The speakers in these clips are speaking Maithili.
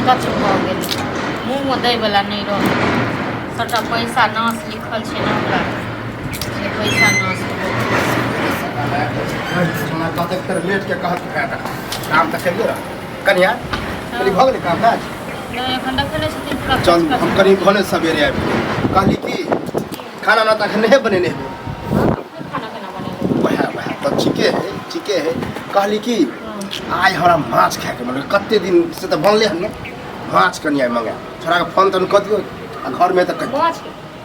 कच भऽ गेल, मुँहमे दैवला नहि रहल। सभटा पैसा नाश लिखल छै ने हमरा, से पैसा नाश भऽ गेल। हमरा कहतै फेर लेटके कहत काम तऽ करिए रह कनिया। कनि भऽ गेलै काम काज? नहि, एखन देखै नहि छथिन पूरा। चलू, हम कनि भने सवेरे आबि गेलियै। कहली कि खाना उना तऽ एखन नहि बनेने हेबै? अपने खाना केना बनेबै? वएह वएह तऽ ठीके है, ठीके है। कहली कि आइ हमरा माछ खायके मन, कते दिन से तऽ बनले हन ने माछ। कनि आइ मंगाय, छोड़ाके फोन तोन कऽ दियौ आ घरमे तऽ कहि। माछ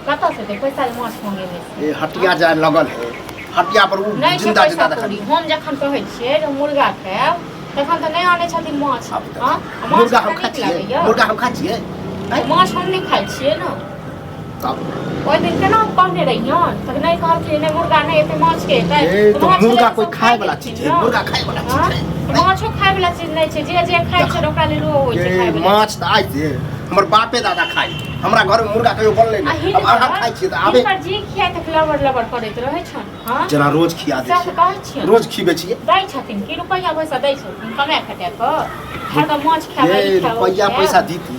कतऽ से एतै पैसा जे माछ मंगेबै से? ए, हटिया जाय लगल है, हटिया पर ओ नहि छै जिंदा पैसा जिंदा देखा। कौड़ी। हम जखन कहै छियै जे हम मुर्गा खायब, तखन तऽ नहि आनै छथिन माछ। आब तऽ हँ, आ माछ मुर्गा हम हमरा खाइ नीक छियै। लागैया। मुर्गा हम खाइ छियै। तऽ माछ हम नहि खाइ छियै ने। तब ओहि दिन केना हम कहने रहियन तऽ नहि कहलखिन, नहि मुर्गा नहि एतै, माछ के एतै। ए तऽ तऽ माछ मुर्गा छलै तऽ कोइ सब खाय खाइ वाला गेलखिन चीज है? ने। मुर्गा खाय वाला हँ? चीज है? तऽ माछो खाय वाला चीज नहि छै। जे जे खाइ छै ओकरा लेल ओ होइ छै ए खाय वाला। माछ तऽ आइ से हमर बापे दादा खाइ, हमरा घर में मुर्गा कहियो बनलै आ नहि। अब अहाँ खाइ छियै तऽ आबे। हिनकर जी खिया तक लबर लबर करैत रहै छनि। हँ, जेना रोज खिया दै सएह तऽ छियै। कहै छियनि। रोज खिबै छियै। दै छथिन कि रुपैआ पैसा दै छथिन कमाए खटा कऽ? हरदम माछ खायब, ये ई खायब, ओ रुपैआ खायब। पैसा दीती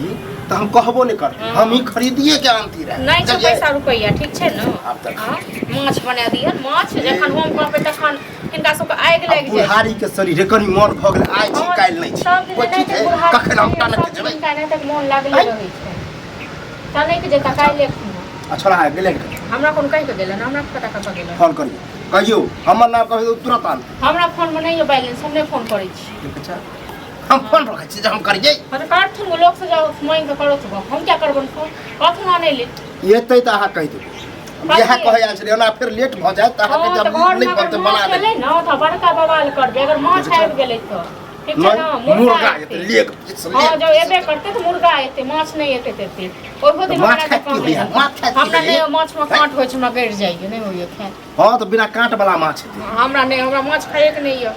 तऽ हम कहबो नहि करती। हँ। हम ही खरीदिए के आनती रहे। नहि छै बुझलियै? पैसा रुपैआ, ठीक छै ने? आब तऽ हँ, माछ बना दिहन माछ। जखन हम कहबै तखन हिनका सबके आगि आ लागि जाइ छै। बुढ़ारी के शरीर है, कनि मन भऽ गेल आइ छी, हँ, काल्हि नहि छी। सब दिन कोइ ठीक एनाहिते है? बुढ़ारी कखन हम छै, टनक सब दिन जेबै? हिनका एनाहिते मोन लागले आँय? रहै छै। टनकि जेता काल्हि खुना। आ छोड़ा गेलै ने? हमरा कोनो कहि कऽ गेलन? हमरा पता कतऽ गेलन। फोन करियौ, कहियौ हमर नाम कहियौ, तुरंत आनतै। हमरा फोनमे नहि यऽ बैलेंस, हम नहि फोन करै छी। देखै छ, हम फोन रखै छी जे हम करियै। हँ तऽ करथुन, ओ लोकसँ जाउ माँगि कऽ करथु गप। हम किया करबनि फोन? कहथुन आनै लेल। एतै तऽ अहाँ कहि देबै। इएह कहै आयल छलियै। ओना फेर लेट भऽ जायत तऽ अहाँके हँ तऽ जब घरमे नहि अगर बनतै माछ बना देब। एलै ने तऽ बड़का बवाल करबै। अगर माछ आबि गेलै तऽ ठीक छै ने। नहि, मुर्गा एतै, लेग पीस। हँ, लेग। जब एबे करतै तऽ मुर्गा एतै, माछ नहि एतै। तऽ एतै ओहो दिन। माछ हमरा जे खाइत की कहने होइया? रहै। माछ खाइत की हमरा होइया? नहि, माछमे काँट होइ छै, हमरा गड़ि जाइए, नहि होइए खायल। हँ तऽ बिना काँट वाला माछ हेतै। हमरा नहि, हमरा माछ खाइएके नहि यऽ।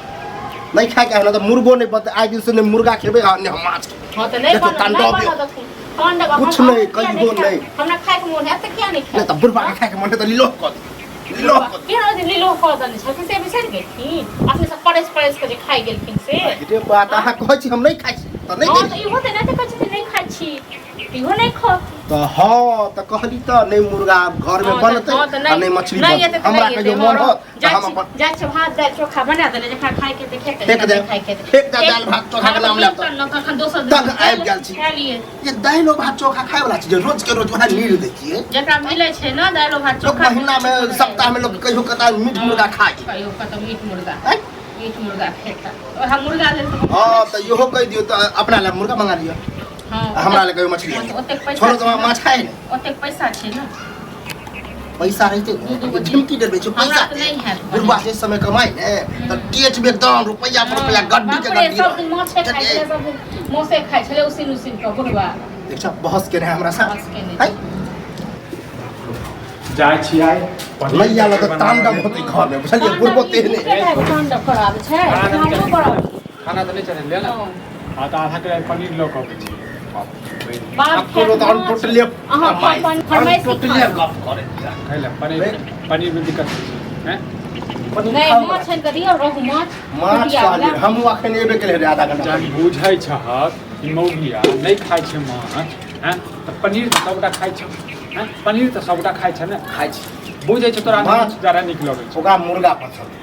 नहि खायके है ने तऽ मुर्गो नहि बनतै। आइ दिन से नहि मुर्गा खेबै आ नहि हम माछ खेबै। हँ तऽ नहि देखियौ, बनत, तांडव नहि यौ। बनत अखन। तांडव कुछ हम नहि, किया कहियो खायब? नहि। हमरा खायके मोन हैत तऽ किया नहि नहि खायब? तऽ बुढ़बा के खायके मन है तऽ लीलो कऽ दियौ, लीलो कऽ दियौ। केना जे लीलो कऽ देने छलखिन से बिसरि गेलखिन? अपने सब परसि परसि कऽ जे खाइ गेलखिन से। रे बात अहाँ कहै छी हम नहि खाइ छी तऽ नहि हँ दै। तऽ इहो तऽ नहि तऽ कहै छथिन नहि खाइ छी, इहो नहि खाउ। तऽ हँ तऽ कहली तऽ नहि मुर्गा घर में हँ तऽ- बनतै हँ तऽ आ नहि मछली नहि बनतै। एतै तऽ हमरा नहि कहियो एतै। मन हँ, होत तऽ जाइ हम छी। अपन जाइ छी, भात दालि चोखा बना देने, जकरा खायके हेतै खेतै, फेक जकरा दे। नहि खायके हेतै। फेक दे, दालि भात चोखा के नाम लेब तऽ। ने तखन दोसर दिन तंग आबि गेल छी। खा लिए। ये दालिओ भात चोखा खाय वाला चीज रोज के रोज वएह नील दै छियै। जकरा मिलै छै ने दालिओ भात लोक चोखा। महीना में, सप्ताह में लोक कहियो कता मीट मुर्गा खाय। कहियो कतौ मीट मुर्गा। आँय? मीट मुर्गा खेता, ओएह मुर्गा लेल तऽ। हँ तऽ इहो कहि दियौ तऽ अपना लए मुर्गा मंगा लिअ। हँ। आ हमरा लए कहियो मछली। हँ, तऽ ओतेक पैसा छोड़ो छै तऽ ने। माछ खाय ने। ओतेक पैसा छै ने। पैसा रहते दू दू गो ने झिमकी डरबै छै। हमरा पैसा तऽ नहि हैत। बुढ़बा जे समय कमाइ ने तऽ टेच में एकदम रुपैया पर रुपैया, गड्डी के बाप रे, गड्डी। सब दिन माछे खाइ छलै, सब दिन माछे खाइ छलै उसिन उसिन कऽ बुढ़बा। देख छ, बहस केने हमरा साथ। बहस केने। है। जाइ छी आइ पनीर लैया लग बना तांडव लेब। होतै घर में, बुझलियै? बुढ़बो तेहने। तांडव कराबै छै। खाना नहि हमरो चाही। कराबै। खाना तऽ नहि चढ़ेलियै ने? हँ। हँ तऽ आधा किलो पनीर लऽ कऽ अबै छी। बाप आब कोनो तऽ खायत अनटोटले अहाँ अपन फरमाइशी अनटोटले खाउ। गप करै। खाइ ले पनीर, पनीरमे दिक्कत होइ छै हैं? पनीर नहि खाउ। माछ आनि कऽ दियौ, रोहु माछ। माछ कुटिया कहलियै। वला। हमहूँ अखन एबे केलियै रहै आधा घंटा जहन पहिले। बुझै छहक ई मौगिया नहि खाइ छै माछ हैं तऽ पनीर तऽ सबटा खाइ छै हैं? पनीर तऽ सबटा खाइ छै ने? खाइ छी। बुझै छै तोरा माछ। जादा नीक लगै छै। ओकरा मुर्गा पसंद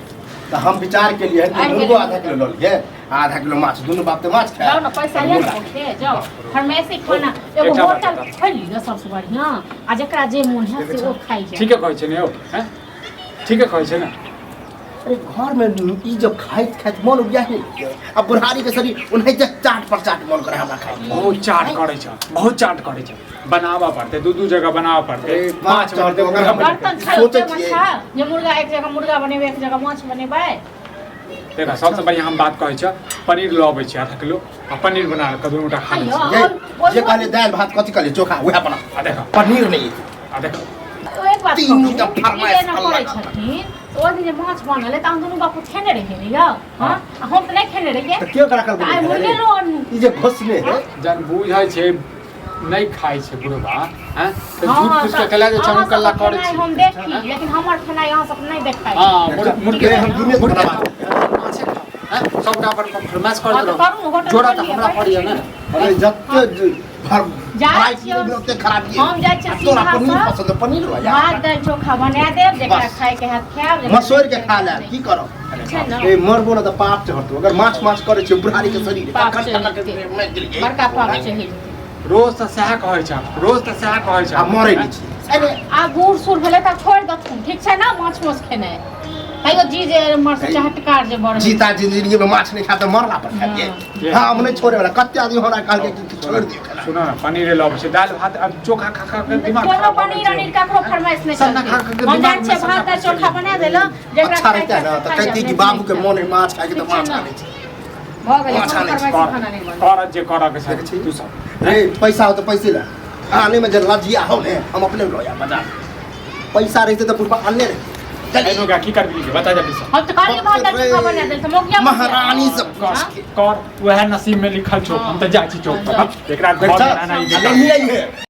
तऽ हम विचार केलियै हन कि आबि मुर्गो गेलै। आधा किलो लऽ लियै आ आधा किलो माछ, दुनू बाप तऽ माछ जाउ खाय ने, पैसा लिअ ने पोखे, जाउ फरमाइशी खाना एगो एकटा बात होटल बताउ। खोलि लिअ सबसँ बढ़िआँ, आ जकरा जे मोन हैत से ओ खाइ जाय। ठीके कहै छै ने यौ हैं? ठीके कहै छै ने? अरे घर में ई जब खाइत खाइत मन उपजा नहीं। अब बुढ़ारी के शरीर ओनाहिते चाट पर चाट मन करे हमरा खाइ। बहुत चाट करै छै, बहुत चाट करै छै। बनाबऽ पड़तै, दू दू जगह बनाबऽ पड़तै। ए, माछ बनतै, अगर मुर्गा हम- बनतै। बर्तन छै सोचै ओते छियै। मछा जे मुर्गा एक जगह मुर्गा बनेबै, एक जगह माछ बनेबै। देखा, सबसँ बढ़िआँ हम बात कहै छियौ, पनीर लऽ अबै छी आधा किलो आ पनीर बना कऽ दुनू टा खा लै छी। ये जे कहले दालि भात कथी कहले चोखा उएह बना। आ देखा। पनीर नहीं। आ देखा। ओ एक बात तीनू कहू, टा फरमाइश ई जेना करै अलग। छथिन तऽ ओहि दिन जे माछ बनल तऽ अहाँ दुनू बापू खेने रहियै ने यौ? हँ, आ हम तऽ नहि खेने रहियै। तऽ के ओकरा तऽ कहलकै? आइ मुर्गे लो आनू। ई जे घोसने है। जहन बुझै छै नहि खाइ छै बुढ़बा हैं तऽ हँ, झूठ फूस के तऽ केला जे अहाँ हम कल्ला सबके करै खेनाइ छी। हम देखी, लेकिन हमर खेनाइ अहाँ सब नहि देखाइ। हँ, मुर्गे हम दुनिया मुर्गे बना। खाउ, माछे खाउ हैं? सबटा अपन फरमाइश हाँ, करैत तऽ करू ने, रहू होटल जोड़ा तऽ खोलि हमरा लिअ, पड़ैया ने। अरे जते भर जाइ भराई छियौ। ओते खराब ये। हम जाइ छियै आ तोरा सीधा पनीर सँ। पसंद है, पनीर लो यार। भात दालि चोखा बना देब, जेकरा बस। खायके हैत खायब, जेकरा मसोरि के खा ले, की करब? छै ने। ए मरबो ने तऽ पाप चढ़तो। अगर माछ माछ करै छै बुढ़ारी के शरीर पाप तखन चढ़ि तक जेतै। मरि गेलियै। बड़का पाप चढ़ि जेतै। रोज तऽ सएह कहै छै, रोज तऽ सएह कहै छै। आ मरै नहि छी। अरे आ बूढ़ सूढ़ भेलै तऽ छोड़ि देथुन, ठीक छै ने? माछ माछ खेनाइ तैयो जी जे एम्हर से चहटकार जे बड़ जीता जिंदगी में माछ नहीं खाता मरला पर खाइए। हाँ। हाँ, हम नहीं छोड़े वाला। कते आदमी हमरा कहलकै कि छोड़ दियो खाना। सुनो ने, पनीर लबै छै, दालि भात आब चोखा खा खा के दिमाग कोनो खराब भऽ गेल पनीर छै। अनीर ककरो फरमाइश नहीं सन्ना चलतै। खा खा के हम दिमाग जाइ में छियै सन्ना भात दालि घुसि चोखा बना देलहुँ, जेकरा अच्छा खायके रहता है ना हैत तो खा कहती जायब, कि नहीं बाबू के तऽ मन है माछ खाए के तो ठीक छै माछ ने? आनै छै। भऽ गेलै, माछ कोनो आनै छै। फरमाइशी खाना नहि बनतै। कर जे करऽ के छै देखै छी? तू सब। रे पैसा हो तो पैसे ला आने में जे लजिया हो ने हम अपने लो या बाजार। पैसा रहते तो पुरबा आनले रहे। एनो का की करबी बता जल्दी से। हम तऽ कहलियै भात दालि चोखा बना देल तऽ मोगिया महारानी सब कर के। कर वएह नसीब में लिखल छौ। हम तऽ जाइ छी चौक पर, एकरा घर में रहना ई बेकार। नहीं आई है।